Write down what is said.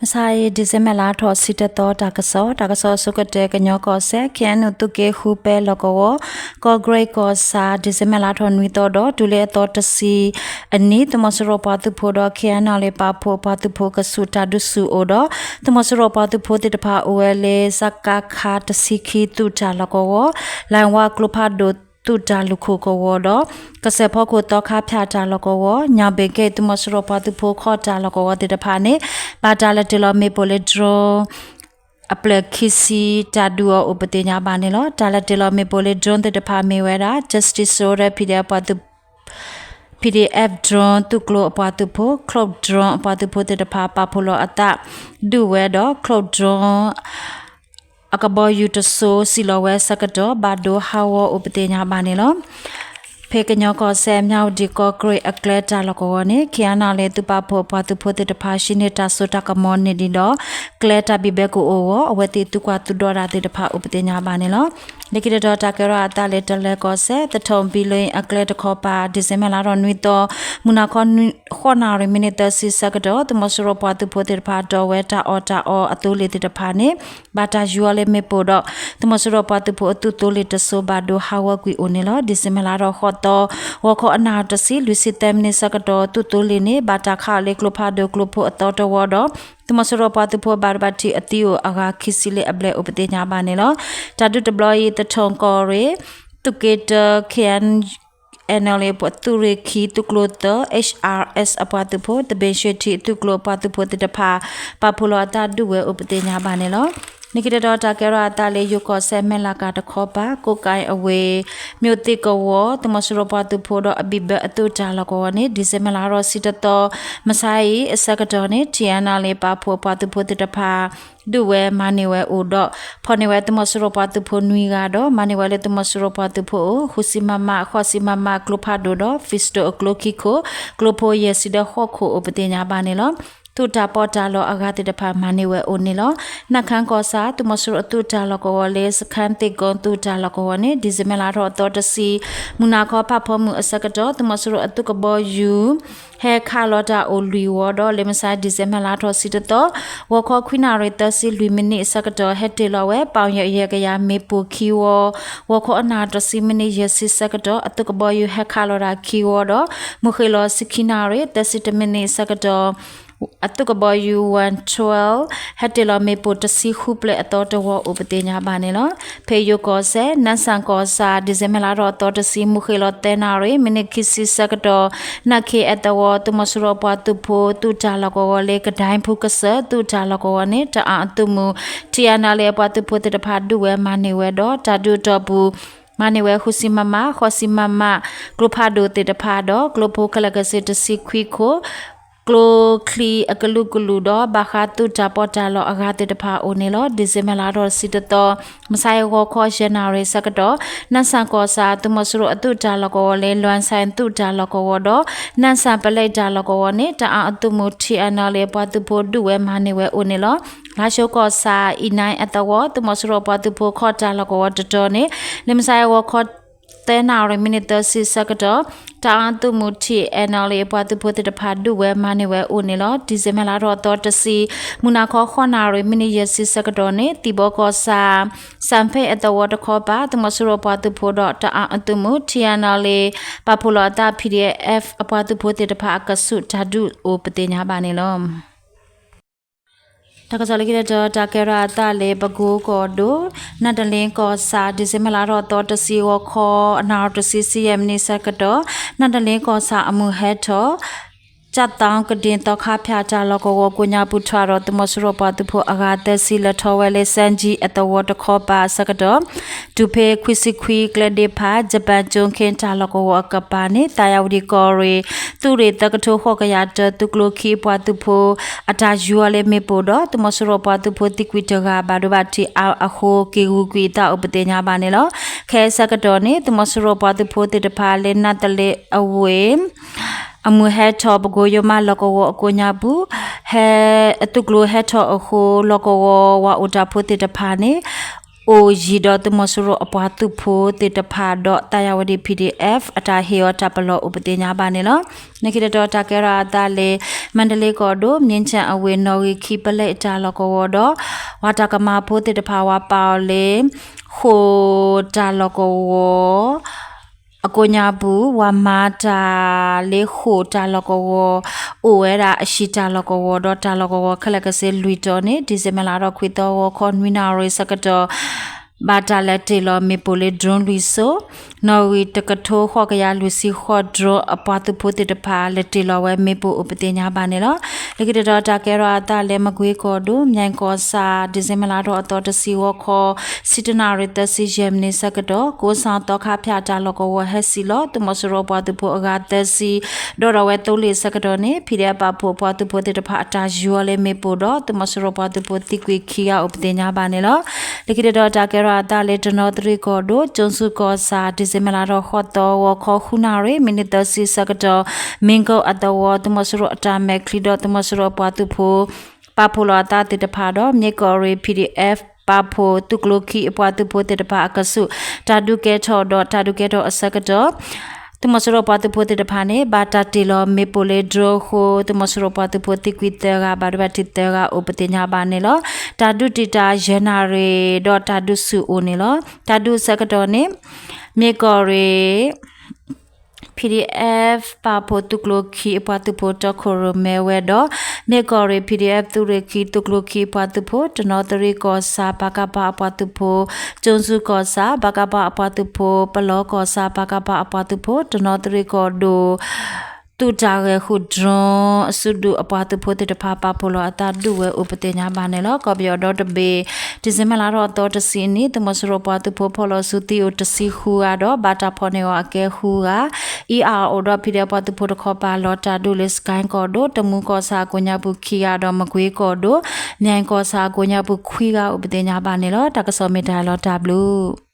မဆါအံၤ December လါထီၣ်ဆံတသီ တၢ်ကစီၣ်, တၢ်ကစီၣ်အဆိကတၢၢ် ကညီကီၢ်စဲၣ် ခ့ၣ်အဲၣ်ယူၣ် သုးက့ဃုပဲလီၢ်ကဝီၤ, ကီၢ်ကရ့ၣ်ကီၢ်ဆၣ် December လါထီၣ်နွံသီဒီး တုၤလၢအသီတဆံအနံၤ သုးမီၤစိရိၤပှၤသုးဖိဒီး ခ့ၣ်အဲၣ်ယူၣ် ပာ်ဖှိၣ်ပှၤသုးဖိကဆူးတၢ်ဒုးဆူၣ်အိၣ်ဒီး သုးမီၤစိရိၤပှၤသုးဖိသ့ၣ်တဖၣ်အိၣ်ဝဲလၢ စကခ တဆံခံသုးတၢ်လီၢ်ကဝီၤ, လၢၣ်ဝါကျိဖးဒိၣ်သုးတၢ်လူၢ်ခိၣ်ကဝီၤဒီး ကစၢၢ်ဖီခိၣ်သီခါဖၠၣ်တၢ်လီၢ်ကဝီၤ, ညၣ်ဘ့ၣ်က့ၣ် သုးမီၤစိရိၤပှၤသုးဖိခီၣ်တၢ်လီၢ်ကဝီၤသ့ၣ်တဖၣ်န့ၣ် ဘၣ်တၢ်လဲၤတ့ၢ်လီၤမ့ၣ်ပိၢ်လၢ drone အဖျၢၣ်ခံဆံ တၢ်ဒုးအီၤအိၣ်ပသ့ၣ်ညါဘၣ်န့ၣ်လီၤ. တၢ်လဲၤတ့ၢ်လီၤမ့ၣ်ပိၢ်လၢ drone သ့ၣ်တဖၣ်မ့ၢ်ဝဲဒၣ် Justice Soldier PDF ပှၤသုး PDF drone သုးကျိၤအပှၤသုးဖိ, Cloak drone အပှၤသုးဖိသ့ၣ်တဖၣ် ပာ်ဖှိၣ်လီၤအသးဒုးဝဲဒီး Cloak drone အကဘီယူၤတစိၤ စံၣ်လီၤဝဲအဆၢကတီၢ် ဘၣ်ဒိဟးဂီၤအိၣ်ပသ့ၣ်ညါဘၣ်န့ၣ်လီၤ. ဖဲကညီကီၢ်စဲၣ် မၠၣ်ဝတံၣ်ကီၢ်ကရ့ၣ်အကျဲတၢ်လီၢ်ကဝီၤန့ၣ် ခ့ၣ်အဲၣ်ယူၣ် သုးပာ်ဖှိၣ်ပှၤသုးဖိသ့ၣ်တဖၣ် ဟံးန့ၢ်တၢ်စိတၢ်ကမီၤန့ၢ်ဒံးဒီး ကျဲတၢ်ဘံၣ်ဘဲကအိၣ်အဂီၢ် အဝဲသ့ၣ်သုးကွၢ်သုးဒီတၢ်သ့ၣ်တဖၣ်အိၣ်ပသ့ၣ်ညါဘၣ်န့ၣ်လီၤ. လၢခံတတီၤ တၢ်ကဲထီၣ်အသးလၢ တလၢၤကီၢ်စဲၣ် သထူၣ်ဘံလ့အကျဲတခီပၤ December လါထီၣ်နွံသီ မုၢ်နၤခီ ဃိးနၣ်ရံၣ် မံးနံးသၢဆံဆၢကတီၢ် သုးမီၤစိရိၤပှၤသုးဖိသ့ၣ်တဖၣ် တီၢ်ဝဲတၢ်အီၣ်တၢ်အီအသိလ့ၣ်သ့ၣ်တဖၣ်န့ၣ် ဘၣ်တၢ်ယူၤအီၤလၢမ့ၣ်ပိၢ်ဒီး သုးမီၤစိရိၤပှၤသုးဖိအသုးသိလ့ၣ်တစိၤ ဘၣ်ဒိဟးဂီၤကွံာ်အိၣ်န့ၣ်လီၤ. December လါထီၣ်ဃိးသီ ဂီၤခီအနၣ်တဆံ လွံၢ်ဆံသၢမံးနံးဆၢကတီၢ် သုးသိလ့ၣ်န့ၣ် ဘၣ်တၢ်ခးအီၤလၢကျိဖးဒိၣ်ကျိဖိအသီတဝီဒီး သုးမီၤစိရိၤပှၤသုးဖိဘၣ်ဒိဘၣ်ထံးအသံအိၣ်အဂၤခံဆံလၢအဘျဲၣ်အိၣ်ပသ့ၣ်ညါဘၣ်န့ၣ်လီၤ. တၢ်ဒုးတဘျီအံၤ သထူၣ်ကီၢ်ရ့ၣ် သုးက့တၢ ခ့ၣ်အဲၣ်ယူၣ် သုးရ့ၣ်ခံ သုးကျိၤသၢ HRS အပှၤသုးဖိ, သဘ့ၣ်ၡ့ၣ်ထံး သုးကျိၤအပှၤသုးဖိသ့ၣ်တဖၣ် ပာ်ဖှိၣ်လီၤအသးဒုးဝဲအိၣ်ပသ့ၣ်ညါဘၣ်န့ၣ်လီၤ. လၢခံတတီၤ တၢ်ကဲထီၣ်အသးလၢ ယိၤကီၢ်စဲၣ် မဲၢ်လးကၤတခီပၤ ကိးကဲအဝ့ၢ် မျိးသစ်ကဝီၤ သုးမီၤစိရိၤပှၤသုးဖိဒီးအဘံၣ်ဘဲအသုးတၢ်လီၢ်ကဝီၤန့ၣ် December လါထီၣ်ဆံတသီ မဆါအံၤအဆၢကတီၢ်န့ၣ် ထံၣ်အဲၣ်ယူၣ် ပာ်ဖှိၣ်ပှၤသုးဖိသ့ၣ်တဖၣ် ဒုးဝဲမၤန့ၢ်ဝဲအိၣ်ဒီး ဖီၣ်န့ၢ်ဝဲသုးမီၤစိရိၤပှၤသုးဖိနွံဂၤဒီး မၤန့ၢ်ဝဲလၢသုးမီၤစိရိၤပှၤသုးဖိအအိၣ် ဃုဆံ မမ, ဃိးဆံ မမ ကျိဖးဒိၣ်ဒီး pistol အကျိခံခိၣ်, ကျိဖိယဲၢ်ဆံဒီးဃိးခိၣ်အိၣ်ပသ့ၣ်ညါဘၣ်န့ၣ်လီၤ. သုးတၢ်ပီးတၢ်လီအဂၤသ့ၣ်တဖၣ်မၤန့ၢ်ဝဲအိၣ်န့ၣ်လီၤ. နၢ်ခၢၣ်ကီၢ်ဆၣ် သုးမီၤစိရိၤအသုးတၢ်လီၢ်ကဝီၤလၢ စခန်းသစ်ကုန်း သုးတၢ်လီၢ်ကဝီၤန့ၣ် December လါထီၣ်အသီတဆံ မုၢ်နၤခီဖးဖီမုၢ်အဆၢကတီၢ် သုးမီၤစိရိၤအသုးကဘီယူၤ ဟဲခးလီၤတၢ်အိၣ်လွံၢ်ဝီဒီး လၢမဆါ December လါထီၣ်ဆံတသီ ဂီၤခီခွံနၣ်ရံၣ်သၢဆံလွံၢ်မံးနံးအဆၢကတီၢ် ဟဲတ့ၢ်လီၤဝဲ ပီၣ်ယဲၢ်ယဲၢ်ကယၤမ့ၣ်ပိၢ်ခံဝီ, ဂီၤခီအနၣ်တဆံမံးနံးယဲၢ်ဆံဆၢကတီၢ် အသုးကဘီယူၤဟဲခးလီၤတၢ်ခံဝီဒီး မုၢ်ဃ့ၢ်လီၤဆံခံနၣ်ရံၣ် သၢဆံတမံးနံးအဆၢကတီၢ် အသုးကဘီယူၤ one twelve ဟဲတ့ၢ်လီၤမ့ၣ်ပိၢ်တဆံဃုဖျၢၣ်အသီတဝီအိၣ်ပသ့ၣ်ညါဘၣ်န့ၣ်လီၤ. ဖဲယိၤကီၢ်စဲၣ် နစၣ်ကီၢ်ဆၣ် December လါထီၣ်အသီတဆံ မုၢ်ဃ့ၢ်လီၤသၢနၣ်ရံၣ် မံးနံးခံဆံဆၢကတီၢ် နၢ်ခ့အသဝီ သုးမီၤစိရိၤပှၤသုးဖိ သုးတၢ်လီၢ်ကဝီၤလၢ ကဒဲဖူကစၢၢ် သုးတၢ်လီၢ်ကဝီၤန့ၣ် တအၣ်အသုးမုၢ် ထံၣ်အဲၣ်ယူၣ် အပှၤသုးဖိသ့ၣ်တဖၣ်ဒုးဝဲမၤန့ၢ်ဝဲဒီး တၢ်ဒုးအတီၢ်ပူၤ မၤန့ၢ်ဝဲ ဃုဆံ မမ, ဃိးဆံ မမ ကျိဖးဒိၣ်သ့ၣ်တဖၣ်ဒီး ကျိဖိခဲလၢာ်ခဲဆ့တဆံခွံခိၣ် ကျိချံအကလုာ်ကလုာ်ဒီး ဘၣ်ဃးသုးတၢ်ပီးတၢ်လီအဂၤသ့ၣ်တဖၣ်အိၣ်န့ၣ်လီၤ. December လါထီၣ်ဆံတသီ မုၢ်ဆါအံၤဂီၤခီယဲၢ်နၣ်ရံၣ်ဆၢကတီၢ် နစၣ်ကီၢ်ဆၣ် သုးမီၤစိရိၤအသုးတၢ်လီၢ်ကဝီၤလၢ လွၣ်စဲၣ်သုးတၢ်လီၢ်ကဝီၤဒီး နစၣ်ပလဲတၢ်လီၢ်ကဝီၤန့ၣ် တအၣ်အသုးမုၢ် ထံၣ်အဲၣ်ယူၣ် အပှၤသုးဖိဒုးဝဲမၤန့ၢ်ဝဲအိၣ်န့ၣ်လီၤ. လါၡိကီၢ်ဆၣ် အံၣ်နဲအသဝီ သုးမီၤစိရိၤအပှၤသုးဖိခီၣ်တၢ်လီၢ်ကဝီၤတတီၤန့ၣ် လၢမုၢ်ဆါအံၤဂီၤခီ သၢနၣ်ရံၣ် မံးနံးသၢဆံဆၢကတီၢ် တအၣ်အသုးမုၢ် ထံၣ်အဲၣ်ယူၣ် အပှၤသုးဖိသ့ၣ်တဖၣ်ဒုးဝဲမၤန့ၢ်ဝဲအိၣ်န့ၣ်လီၤ. December လါထီၣ်အသီတဆံ မုၢ်နၤခီဃိးနၣ်ရံၣ် မံးနံးယဲၢ်ဆံဆၢကတီၢ်န့ၣ် သံၣ်ဘီကီၢ်ဆၣ် စၣ်ဖ့ၣ်အသဝီတခီပၤ သုးမီၤစိရိၤအပှၤသုးဖိဒီး တအၣ်အသုးမုၢ် ထံၣ်အဲၣ်ယူၣ် ပာ်ဖှိၣ်လီၤအသး PDF အပှၤသုးဖိသ့ၣ်တဖၣ်အကဆူးတၢ်ဒုးအိၣ်ပသ့ၣ်ညါဘၣ်န့ၣ်လီၤ. တၢ်ကစီၣ်လၢခံတတီၤ တၢ်ကဲထီၣ်အသးလၢ ပကိကီၢ်ဒိၣ် နၢ်တလ့ကီၢ်ဆၣ် December လါထီၣ်အသီတဆံ ဂီၤခီ အနၣ်ရံၣ်တဆံ ဆံယဲၢ်မံးနံးဆၢကတီၢ် နၢ်တလ့ကီၢ်ဆၣ်အမုၢ်ဟဲထီၣ် ကၠၣ်သီကဒ့ၣ်သီခါဖၠၣ်တၢ်လီၢ်ကဝီၤကိးညါပူၤ ထွဲဒီးသုးမီၤစိရိၤပှၤသုးဖိအဂၤသၢဆံ လဲၤထီၣ်ဝဲလၢ စဲၣ်ကၠံအသဝီတခီပၤအဆၢကတီၢ် တုၤဖဲခွံဆံခွံကျဲဒ့ဖး ယပၣ်ကၠိခ့တၢ်လီၢ်ကဝီၤအကပၤန့ၣ် သၣ်ယၣ်ဝတံၣ်ကီၢ်ရ့ၣ် သုးရ့ၣ်သၢကထိဃိးကယၤတၢ သုးကျိၤခံအပှၤသုးဖိ အတၢ်ယူၤအီၤလၢမ့ၣ်ပိၢ်ဒီး သုးမီၤစိရိၤပှၤသုးဖိသံကွံာ်တဂၤ ဘၣ်ဒိဘၣ်ထံးအါအဃိ က့ၤဂုာ်ကွံာ်အသးအိၣ်ပသ့ၣ်ညါဘၣ်န့ၣ်လီၤ. ခဲအံၤဆၢကတီၢ်န့ၣ် သုးမီၤစိရိၤပှၤသုးဖိသ့ၣ်တဖၣ်လၢ နၢ်တလ့အဝ့ၢ် အမုၢ်ဟဲထီၣ် ပကိယိမးလီၢ်ကဝီၤအကိးညါပူၤ ဟဲ အသုးကျိၤဟဲထီၣ်အဃိ လီၢ်ကဝီၤဝၤအိၣ်တၢ်ဖိသ့ၣ်တဖၣ်န့ၣ် အိၣ်ယံၤဒီးသုးမီၤစိရိၤအပှၤသုးဖိသ့ၣ်တဖၣ်ဒီး သးယၤဝဲဒံး P D F အတၢ်ဟ့ၣ်အီၤတၢ်ပလီၢ်အိၣ်ပသ့ၣ်ညါဘၣ်န့ၣ်လီၤ. လၢခံတတီၤတၢ်ကဲထီၣ်အသးလၢ မၣ်တလ့ကီၢ်ဒိၣ် မြင်းခြံအဝ့ၢ် နီၣ်ဂံၢ်ခံပလဲအတၢ်လီၢ်ကဝီၤဒီး ပှၤတၢ်ကမၣ်ဖိသ့ၣ်တဖၣ်ဝဲပာ်အီၤလၢ ဃိာ်တၢ်လီၢ်ကဝီၤ အကိးညါပူၤ ပှၤမၤတၢ်လၢဃိာ်တၢ်လီၢ်ကဝီၤ အိၣ်ဝဲဒၣ်အဟံၣ်တၢ်လီၢ်ကဝီၤဒီးတၢ်လီၢ်ကဝီၤခဲလၢာ်ကစ့လွံၢ်တီၤန့ၣ် December လါထီၣ်ခွံသီ ဂီၤခီနွံနၣ်ရံၣ်ဆၢကတီၢ် ဘၣ်တၢ်လဲၤတ့ၢ်လီၤမ့ၣ်ပိၢ်လၢ drone လွံၢ်စိ နီၣ်ဂံၢ်တကထိဃိးကယၤလွံၢ်ဆံဃိး drone အပှၤသုးဖိသ့ၣ်တဖၣ် လဲၤတ့ၢ်လီၤဝဲမ့ၣ်ပိၢ်အိၣ်ပသ့ၣ်ညါဘၣ်န့ၣ်လီၤ. လၢခံတတီၤတၢ်ကဲထီၣ်အသးလၢ မကွ့ကီၢ်ဒိၣ် မၠဲၣ်ကီၢ်ဆၣ် December လါထီၣ်အသီတဆံ ဂီၤခီ ဆံတနၣ်ရံၣ်သၢဆံယဲၢ်မံးနံးဆၢကတီၢ် ကိးဆၣ်သီခါဖၠၣ်တၢ်လီၢ်ကဝီၤဟဲစံၣ်လီၤ သုးမီၤစိရိၤပှၤသုးဖိအဂၤသၢဆံ ဒီးဒီးဝဲသိလ့ၣ်ဆၢကတီၢ်န့ၣ် P D F ပာ်ဖှိၣ်အပှၤသုးဖိသ့ၣ်တဖၣ်အတၢ်ယူၤအီၤလၢမ့ၣ်ပိၢ်ဒီး သုးမီၤစိရိၤပှၤသုးဖိသံကွံာ်ခံဂၤအိၣ်ပသ့ၣ်ညါဘၣ်န့ၣ်လီၤ. လၢခံတတီၤတၢ်ကဲထီၣ်အသးလၢ တနီသရံၣ်ကီၢ်ဒိၣ် ကၠိစူကီၢ်ဆၣ် December လါထီၣ်ဃိးသီ ဂီၤခီဃုနၣ်ရံၣ် မံးနံးသၢဆံဆၢကတီၢ် မ့ၣ်ကီၢ်အသဝီ သုးမီၤစိရိၤအတၢ်မဲာ်ချံဒီး သုးမီၤစိရိၤအပှၤသုးဖိ ပာ်ဖှိၣ်လီၤအသးသ့ၣ်တဖၣ်ဒီး မ့ၣ်ကီၢ်ရ့ၣ် P D F ပာ်ဖှိၣ်သုးကျိၤခံအပှၤသုးဖိသ့ၣ်တဖၣ်အကဆူး တၢ်ဒုးကဲထီၣ်ဒီးတၢ်ဒုးကဲထီၣ်အဆၢကတီၢ် သုးမီၤစိရိၤပှၤသုးဖိသ့ၣ်တဖၣ်န့ၣ် ဘၣ်တၢ်တ့ၢ်လီၤမ့ၣ်ပိၢ်လၢ drone အဃိ သုးမီၤစိရိၤပှၤသုးဖိသံကွံာ်သၢဂၤ ဘၣ်ဒိဘၣ်ထံးသၢဂၤအိၣ်ပသ့ၣ်ညါဘၣ်န့ၣ်လီၤ. တၢ်ဒုးတံာ်တာ်ယဲၢ်နၣ်ရံၣ် ဒီးတၢ်ဒုးဆူၣ်အိၣ်န့ၣ်လီၤ. တၢ်ဒုးအဆၢကတီၢ်န့ၣ် မ့ၣ်ကီၢ်ရ့ၣ် P D F ပာ်ဖှိၣ်သုးကျိၤခံအပှၤသုးဖိတီခိၣ်ရိၣ်မဲဝဲဒီး မ့ၣ်ကီၢ်ရ့ၣ် P D F သုးရ့ၣ်ခံ သုးကျိၤခံအပှၤသုးဖိ တနီသရံၣ်ကီၢ်ဆၣ် ပကဖ အပှၤသုးဖိ ကၠိစူကီၢ်ဆၣ် ပကဖ အပှၤသုးဖိ ပလီကီၢ်ဆၣ် ပကဖ အပှၤသုးဖိ တနီသရံၣ်ကီၢ်ဒိၣ် သုးတၢ်ဂဲၤဃုာ် drone အစုဒုးအပှၤသုးဖိသ့ၣ်တဖၣ် ပာ်ဖှိၣ်လီၤအသးဒုးဝဲအိၣ်ပသ့ၣ်ညါဘၣ်န့ၣ်လီၤ. ကီၢ်ပယီၤဒီတဘ့ၣ် December လါထီၣ်အသီတဆံအနံၤ သုးမီၤစိရိၤပှၤသုးဖိဖီၣ်လီၤစုသံအိၣ်တဆံဃုဂၤဒီး ဘၣ်တၢ်ဖီၣ်န့ၢ်အီၤအကဲဃုဂၤ, E R အိၣ်ဒီး P D F ပှၤသုးဖိတခီပၤလီၤတၢ်ဒုးလၢ စကဲကီၢ်ဒိၣ် တမူကီၢ်ဆၣ်အကိးညါပူၤခံဂၤဒီး မကွ့ကီၢ်ဒိၣ် မၠဲၣ်ကီၢ်ဆၣ်အကိးညါပူၤခွံဂၤအိၣ်ပသ့ၣ်ညါဘၣ်န့ၣ်လီၤ. တၢ်ကစီၣ်မ့ၢ်တၢ်လီၤတၢ်ဘျုး